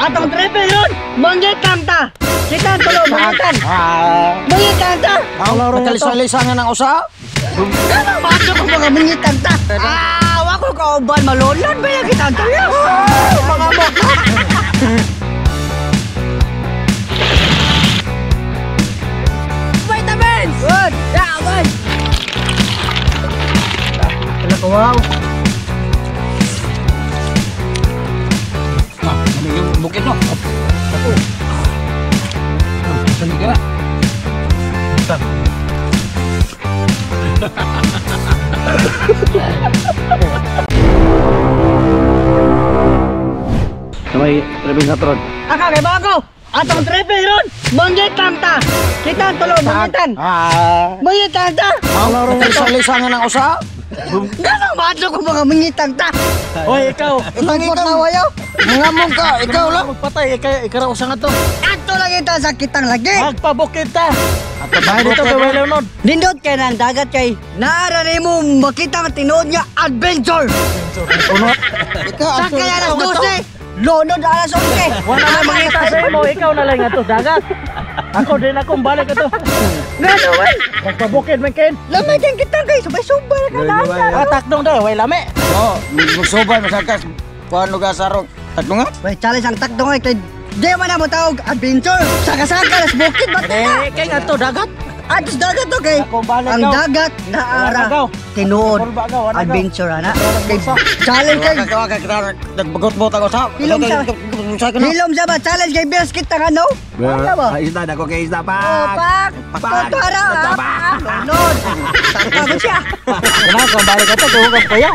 Atong tripe ron, mangitang ta. Kita tulo mangitan. Mangitan ta. Nagkalisa-lisa nga ng usa. Kana mato ko mga mangitan ta. Ah, wa ko kauban malolon ba yung kita tulo. Mga mokha. Vitamins. Good. Yeah, man. Wow. Ah, ano yung bukid no? Ako. Saan ka na? May trebing sa tron. Aka kay bago. Atong tripe ron, mangitang ta. Kita tulo mangitan. Mangitan ta. Nagkalisa-lisa nga ng usa. Gano'ng mato ko mga mangitang ta. Hoy, ikaw. Itang wayo. Mangamong ka, ikaw lang. Magpatay, ikaw ra usa nga to. Ato lang ita sa kitang lagi. Magpabukid ta. Bahay dito kay way lunod. Nindot kay nang dagat kay naara nimo makita ang tinuod nga adventure. Ikaw, Sa kaya alas 12, lunod alas 11. Wala may mangita sa imo, ikaw na lang ato dagat. Ako din akong balik ato. Ngano way? Magpabukid man ken. Lamay kay kitang kay subay-subay ka na. Ah, takdong daw, way lami. Oo, magsubay, masakas. Kuhan lugar sa rog. Tatlo nga? Way challenge ang takdong ay kay di man na mo tawag adventure. Saka-saka las bukid ba ta? Eh, kay nga to dagat. Atos dagat to kay Ako balik ang gaw. dagat naara Wala gaw. tinuod Wala gaw, wala gaw. adventure ana. Kay challenge kay Nagbagot-bot ako sa. Hilom sa. Hilom sa ba challenge kay best kita ano? Wala ba? Isda dako kay isda pa. Oh, pak! Pak! Tuara! Pak! Lunod! Sangka ko siya! Kana ko balik ato ko kang kuya.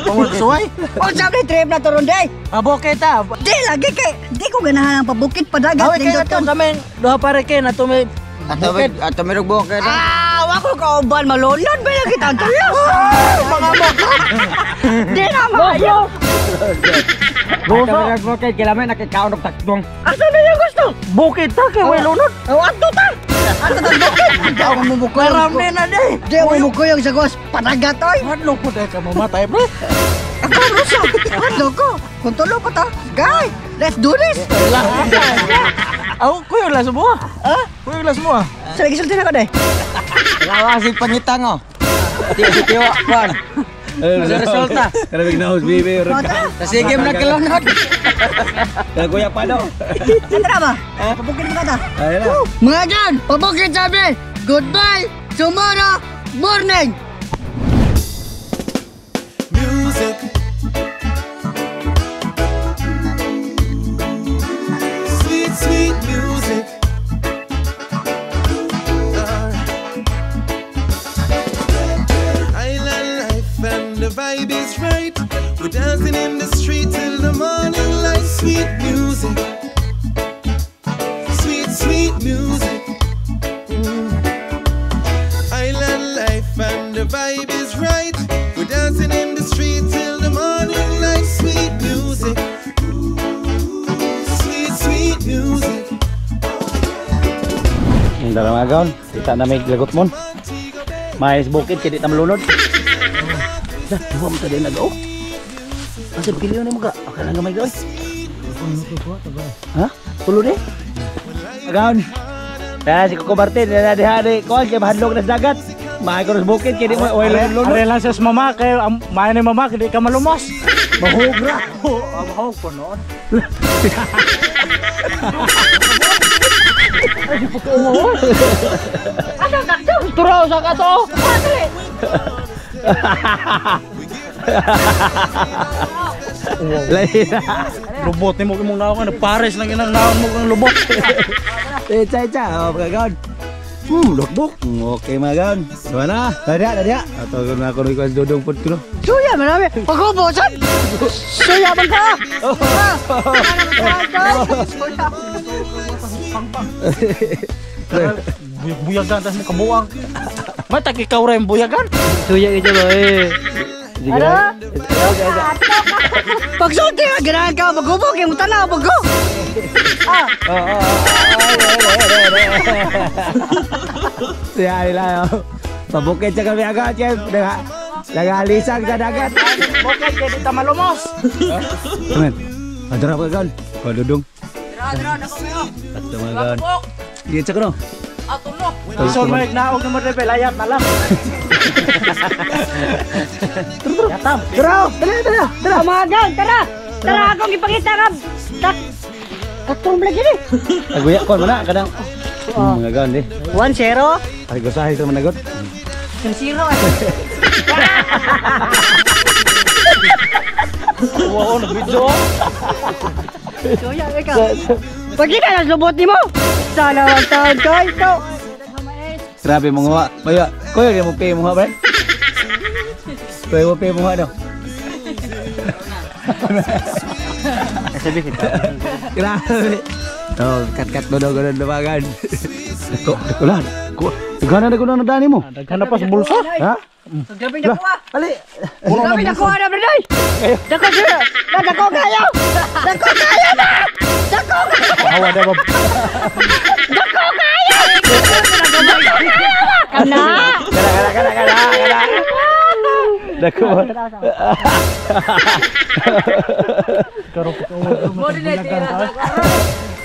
Pangulsuway. O sabi trip na to ron day! Abukid ta. Di lagi kay di ko ganahan ang pabukid padagat. Awi kay nindot ato kon. kami duha pare kay nato may bukid. Ato may bukid. Ah, wa ko kauban malunod ba yung kita tulo? Mga mokha! Di na maayo! Ato may bukid kailangan nakikaon og takdong. Asa na yung gusto? Bukid ta kay way lunod. O ato ta! Ato ta bukid! Di ako mumukuyong. Karam na day. Di ako mumukuyong sa gos padagat oy! Hadlok po dahil ka mamatay bro. Ako ruso! Hadlok ko! Kung tulo pa ta! Guy! Let's do this! Ako kuyo lang semua. Ha? Kuyo lang semua. Sa lagi sulti na ko day. Lawa si pangitang oh. Ti tiwa kuan. Sa resulta. Karabig na host bibi. Sige mo na kilonod. Kuya pa daw. Tara ba? Pabukid mo ka ta. Ayun na. Mga dyan, pabukid sabi. Goodbye tomorrow morning. Music. Sweet, sweet music. Island life and the vibe is right. We're dancing in the street till the morning light. Sweet music. Sweet, sweet music. Island life and the vibe is right. We're dancing in the street till the morning light. Sweet music. Sweet, sweet music. Ang daramagon, kita na may lagot mon. Mais bukid kay di ta malunod. Dah, duwa mo ta din nag-o. Asa piliyon nimo ka? Okay lang gamay oy. Ha? Tulo ni? Agaon. Na si Coco Martin na diha di kuan kay mahadlok na sa dagat. Maay ko sa bukid kay di mo way lunod. Are lang sa mama kay maay ni mama kay di ka malumos. Mahog ra. Mahog ko noon. Turaw sa ka to. Lubot nimo imong naon nagpares lang inang naon mo kang lubot. Eh, cha cha, oh, mga gaon. Lokbok. Okay mga gaon. Diba na? Dadia, dadia. Ato ko na ako ni Kwan Dodong pod ko. Suya marami. Pagkubusan. Suya man ka. Suya. Buyagan tas mo kabuang. Matag ikaw ra yung buyagan. Suya ito ba eh. Sige. Ano? Pagsulti ka, ganahan ka, magubog, yung tanaw, bago. Ah, Siya nila. Pabukid sa kami agad, chef. Nagalisang sa dagat. Bukid kay di ta malumos. Amen. Adara pa gan. Kadudong. Dra, dako kayo. Tatlo mga gan. Sige, tsak no. Atulo. Ison mo naog naman rebel ayat na lang. Yatam. Tara, dali, dali, dali. Mga gan, tara. Tara akong ipakita ka. Tak. Katong lagi ni. Aguya kon mana kadang. Mga gan di. 1-0. Ay gosahe sa managot. 0. Wow, nag-video. Soya ka. Pagkita na lubot nimo. Sana wag taon kay to. Grabe mga wa. Maya, kuya di mo pay mo ha, pre. Kuya mo pay mo ha no. Grabe. Oh, kat-kat do do dumagan. Dako, dako lang. Daghan na daghan na dani mo. Daghan na pa sa bulsa. Ha? Grabe na kuha. Ali. Grabe na kuha na brother. Dako sir. Dako kayo. Dako kayo na. Dako kayo. Hawa na ba? Dako kayo. Kana. Kana kana kana kana. Dako.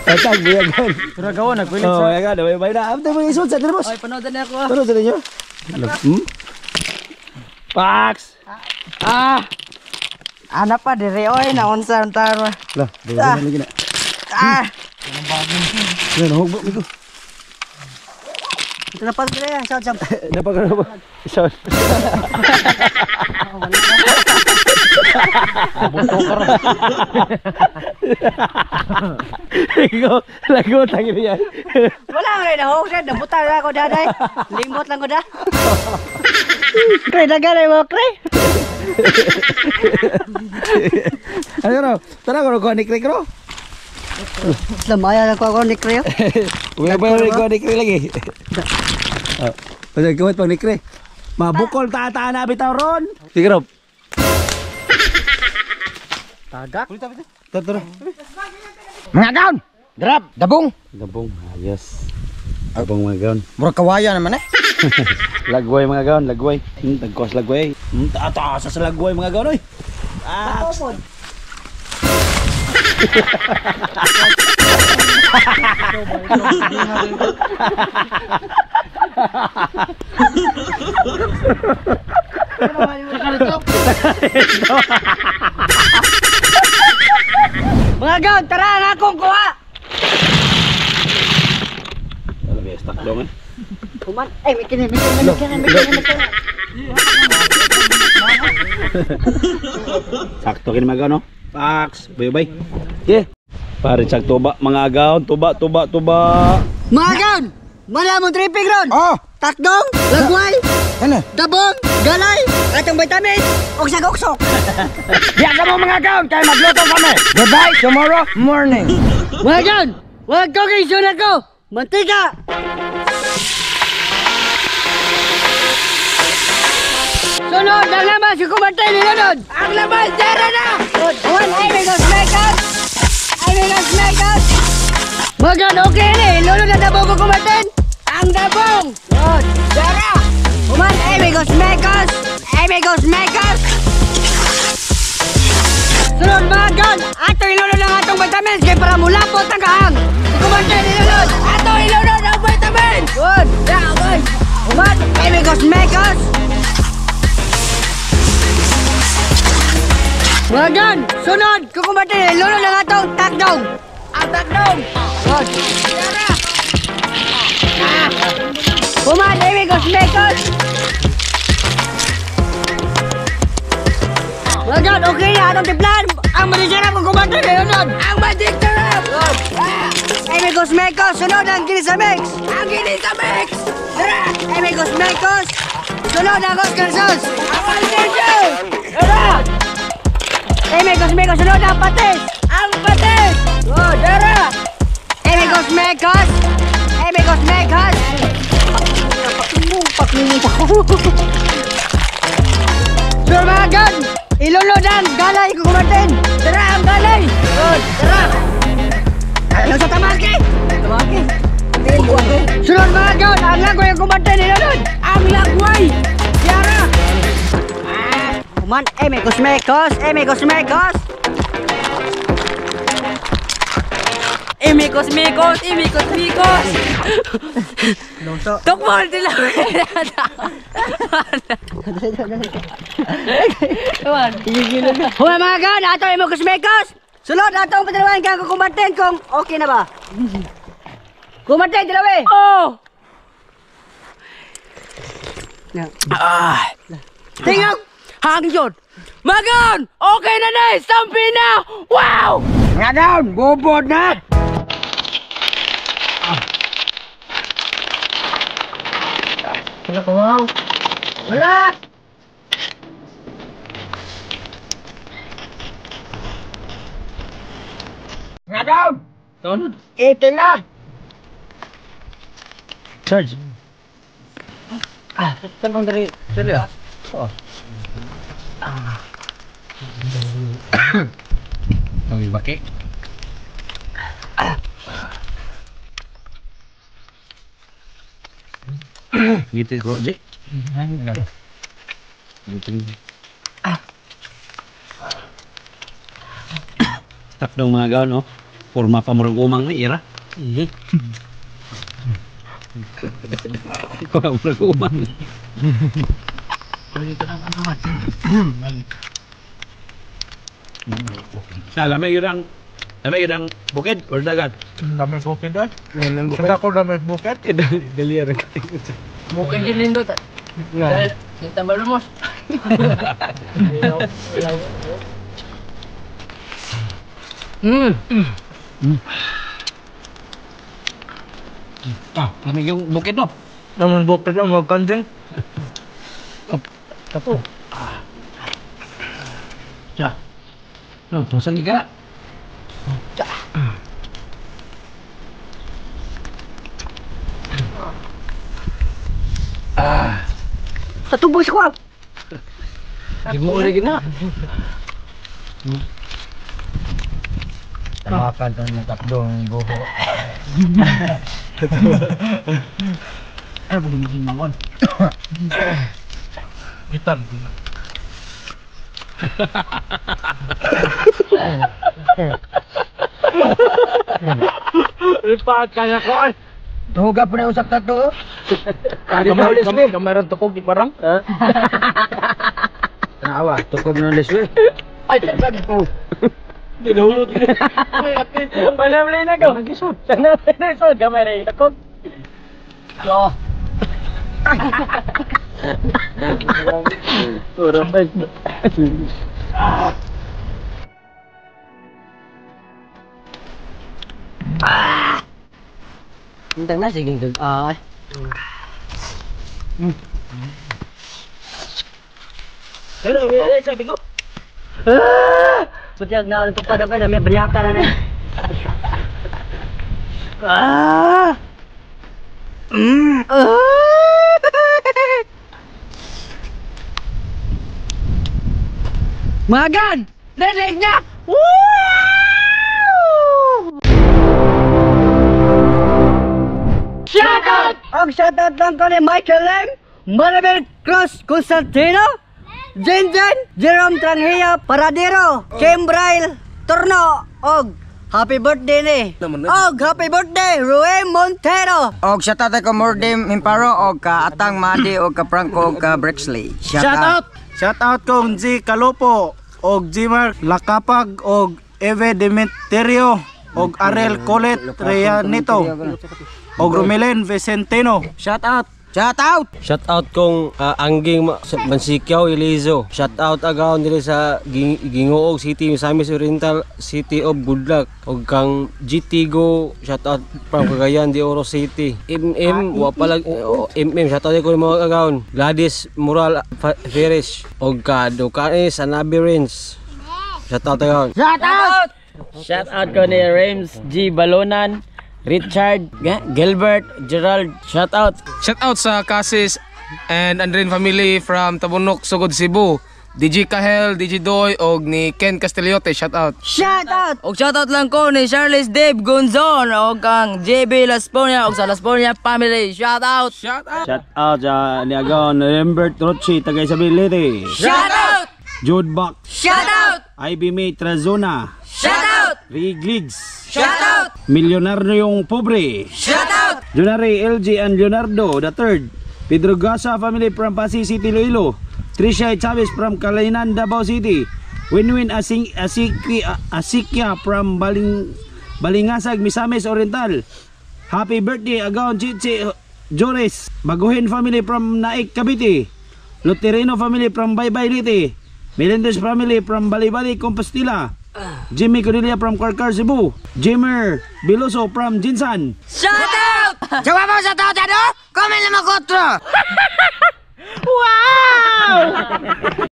Atag buyagan. Suragawan nagpilit Oh, my God. Bay na. Amte mo isod sa boss. Ay, panood na ako. Panood sa ninyo. Pax. Ah. Ana pa dire oy naunsa ang taro. Lah, dili na lagi na. Ah. Lah, nahugbo mi ko. Ito na pa dire, sa jump. Napagano ba? Isod. Buto ka ron. Ikaw, lagot ang yan. Wala ko rin nahog siya, nabuta na ako daday. Limot lang ko da. Kre, dagan ay mo, kre. Ano no? Tara ko ko ni Kre kro. Lamaya lang ko ako ni kre. Uy, ba ko ni Kre lagi. Oh, pasag kawat pang ni Kre. Mabukol ta na bitaw ron. Sige ro. Tagak. Tara. Mga gaon. Grab, dabong. Dabong, ayos. Dabong mga gaon. Murag kawayan naman eh. Lagway mga gaon, lagway. Tagkos lagway. Taas sa lagway mga gaon oy. Ah. Mga gaon, tara ang akong kuha. Alam mo, stuck dong eh. Kuman, ay, may kini. Sakto kini mga gaon, no? Pax, bye-bye. Okay. Pare sag tuba mga gaon, tuba. Mga gaon, mana mong tripping ron. Oh, Takdong, lagway, ano? dabong, galay, atong vitamins, og sagoksok. Diya ka mo mga gaon kay magluto kami. Goodbye tomorrow morning. Mga gaon, wag ko kay ako. Mantika. Sunod, ang lamas, yung kumantay nilunod. Ang lamas, zero na! One, ay, may gos makeup. Ay, may gos makeup. Mga gaon, okay na eh. Lunod na dabong ko kumantin. Ang dabong! Yun, zero! Human, ay, may gos makeup. Ay, may gos makeup. Sunod, mga gaon, ato ilunod ang atong vitamins kay para mulapot ang kahang. Kumantay nilunod. Ato ilunod ang vitamins! Yun, yeah, human, ay, may gos makeup. Mga gaon, sunod, kukumbatin, ilunod ang atong takdong. Ang takdong! Yun. Ah. Human, amigos, mekos! Mga gaon, okay na atong timplan. Ang magic syrup, kukumbatin, ilunod. Ang magic syrup! Ah. Amigos, mekos, sunod ang ginisa mix. Ang ginisa mix! Tara! Amigos, mekos! Sunod ang Oscar sauce! Ang Oscar sauce! Tara! Amigos, mekos, sunod ang patis! Ang patis! Oh, tara! Amigos, mekos! Amigos, mekos! Sure mga gaon! Ilunod ang galay kukumantin! Tara ang galay! Good, tara! Ano sa tamaki? Tamaki? Sunod mga gaon! Ang lagway ang kumantin! Ilunod! Ang lagway! Yara! Human, amigos, mekos! Amigos, mekos! Imikos mikos, imikos mikos. Tukmol sila. Hoy mga gan, ato imikos mikos. Sulod atong padalawan kang kukumartin kung okay na ba. Kumartin dilawi. Oh. Ah. Tingog hangyon. Magan, okay na na, sampi na. Wow! Ngayon, bubod na. Wala ko, wow. Wala! Ngayon! Ito na! Charge. Ah, saan bang dali? Dali ah? Oo. Ang ibaki. Gitu ko, Ji. Takdong mga gaon, no? Forma pa murag umang ni ira. Forma murag umang. Sa lamay yun ang bukid or dagat? Lamay bukid ay. Saan ako lamay bukid? Dali rin katingin. Bukid yun lindot. Kita malumos. Ah, lamig yung bukid no? Lamay bukid ang magkanding. Tapo. Ya. No, saan ka? Ah. Sa tubos ko. Di mo ulit na. Tamakan to ng takdong buho. Ay, bugin mangon. Itan. Lipat kaya ko ay. Tuga po na usap tato. Kamaran tukog di parang. Tanawa, tukog ng leswe. Ay, taglag ko. Dinulot. Wala na ko. Nagisod. Nagisod gamay ra tukog. Yo. Ora pa. Hintang na sige ay. Pero sabi ko. Ah! Putiyag na ang tupad ako na may banyaka na na. Ah! Ah! Magan! Rinig niya! Woo! Shoutout! Ang shoutout lang ko ni Michael Lim, Maribel Cruz Constantino, Jinjin, Jerome Tranghia Paradero, Kim Braille Torno, og happy birthday ni. Og happy birthday Rue Montero. Og shoutout ko Mordim Himparo og ka Atang Madi og ka Franco og ka Brexley. Shoutout! Shout out kong G Kalopo og G Mark Lakapag og Eve Demeterio og Arel Colet Reanito og Romelen Vicentino. Shout out. Shout out. Shout out kong Angging Mansikyaw Elizo. Shout out agaw nila sa Gingoog City, Misamis Oriental, City of Good Luck. Og kang GTGO, shout out from Cagayan de Oro City. MM wa pala MM shout out ko mga agaw. Gladys Mural Ferris og ka Ducanes Anabi Rins. Shout out agaw. Shout out. Shout out ko ni Rames G Balonan, Richard, Gilbert, Gerald, shout out. Shout out sa Casis and Andrin family from Tabunok, Sugod, Cebu. DJ Kahel, DJ Doy, og ni Ken Castellote, shout out. Shout out! Og shout out lang ko ni Charles Dave Gonzon og kang JB Lasponia og sa Lasponia family. Shout out. Shout out. Shout out sa ni agaw Lambert Rochi, taga Isabel. Shout out! Jude Buck, Shout out! Ivy May Trazona, Shout out! Rigligs, Shout out! Milyonaryo yung pobre. Shout out! Junari LG and Leonardo the third. Pedro Gasa family from Pasig City, Iloilo. Trisha Chavez from Kalainan, Davao City. Winwin Asing Asiki Asikya from Balingasag, Misamis Oriental. Happy birthday, Agaon Chichi Joris. Baguhin family from Naik, Cavite. Luterino family from Baybay, Leyte. Melendez family from Balibali, Compostela. Jimmy Cordelia from Carcar, Cebu. Jimmer Biloso from Jinsan. Shout out! Sa mo sa tao tado? Comment naman kotro!